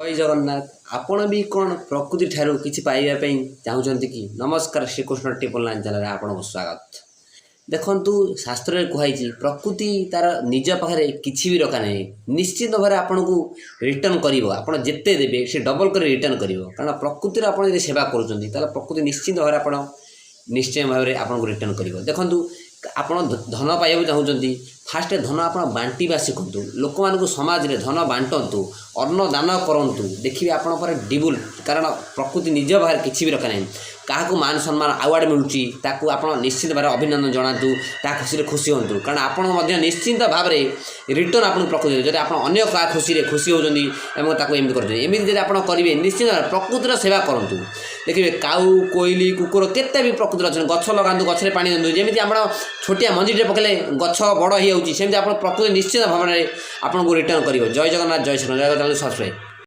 ଜୟ ଜଗନ୍ନାଥ। ଆପଣ ବି କ'ଣ ପ୍ରକୃତି ଠାରୁ କିଛି ପାଇବା ପାଇଁ ଚାହୁଁଛନ୍ତି କି? ନମସ୍କାର, ଶ୍ରୀକୃଷ୍ଣ 999 ଚ୍ୟାନେଲରେ ଆପଣଙ୍କୁ ସ୍ୱାଗତ। ଦେଖନ୍ତୁ, ଶାସ୍ତ୍ରରେ କୁହାଯାଇଛି, ପ୍ରକୃତି ତାର ନିଜ ପାଖରେ କିଛି ବି ରଖା ନାହିଁ। ନିଶ୍ଚିତ ଭାବରେ ଆପଣଙ୍କୁ ରିଟର୍ଣ୍ଣ କରିବ। ଆପଣ ଯେତେ ଦେବେ, ସେ ଡବଲ୍ କରି ରିଟର୍ଣ୍ଣ କରିବ। କାରଣ ପ୍ରକୃତିର ଆପଣ ଯଦି ସେବା କରୁଛନ୍ତି, ତାହେଲେ ପ୍ରକୃତି ନିଶ୍ଚିତ ଭାବରେ ଆପଣ ନିଶ୍ଚୟ ଭାବରେ ଆପଣଙ୍କୁ ରିଟର୍ଣ୍ଣ କରିବ। ଦେଖନ୍ତୁ, ଆପଣ ଧନ ପାଇବାକୁ ଚାହୁଁଛନ୍ତି, ଫାଷ୍ଟ ଧନ ଆପଣ ବାଣ୍ଟିବା ଶିଖନ୍ତୁ। ଲୋକମାନଙ୍କୁ ସମାଜରେ ଧନ ବାଣ୍ଟନ୍ତୁ, ଅନ୍ନ ଦାନ କରନ୍ତୁ, ଦେଖିବେ ଆପଣଙ୍କ ପରେ ଡିବୁଲ୍। କାରଣ ପ୍ରକୃତି ନିଜ ପାଖରେ କିଛି ବି ରଖେ ନାହିଁ। କାହାକୁ ମାନ ସମ୍ମାନ ଆୱାର୍ଡ଼ ମିଳୁଛି, ତାକୁ ଆପଣ ନିଶ୍ଚିତ ଭାବରେ ଅଭିନନ୍ଦନ ଜଣାନ୍ତୁ, ତା ଖୁସିରେ ଖୁସି ହୁଅନ୍ତୁ। କାରଣ ଆପଣ ମଧ୍ୟ ନିଶ୍ଚିନ୍ତ ଭାବରେ ରିଟର୍ଣ୍ଣ ଆପଣଙ୍କୁ ପ୍ରକୃତି। ଯଦି ଆପଣ ଅନ୍ୟ କାହା ଖୁସିରେ ଖୁସି ହେଉଛନ୍ତି ଏବଂ ତାକୁ ଏମିତି କରୁଛନ୍ତି, ଏମିତି ଯଦି ଆପଣ କରିବେ, ନିଶ୍ଚିନ୍ତ ଭାବରେ ପ୍ରକୃତିର ସେବା କରନ୍ତୁ। ଦେଖିବେ, କାଉ, କୋଇଲି, କୁକୁର, କେତେ ବି ପ୍ରକୃତିର ଅଛନ୍ତି। ଗଛ ଲଗାନ୍ତୁ, ଗଛରେ ପାଣି ଦିଅନ୍ତୁ। ଯେମିତି ଆପଣ ଛୋଟିଆ ମଞ୍ଜିଟେ ପକାଇଲେ ଗଛ ବଡ଼ ହେଇଯାଉଛି, ସେମିତି ଆପଣ ପ୍ରକୃତି ନିଶ୍ଚିତ ଭାବରେ ଆପଣଙ୍କୁ ରିଟର୍ଣ୍ଣ କରିବ। ଜୟ ଜଗନ୍ନାଥ, ଜୟ ଶ୍ରୀ ଜୟ ଜଗନ୍ନାଥ। ସବସ୍କ୍ରାଇବ୍।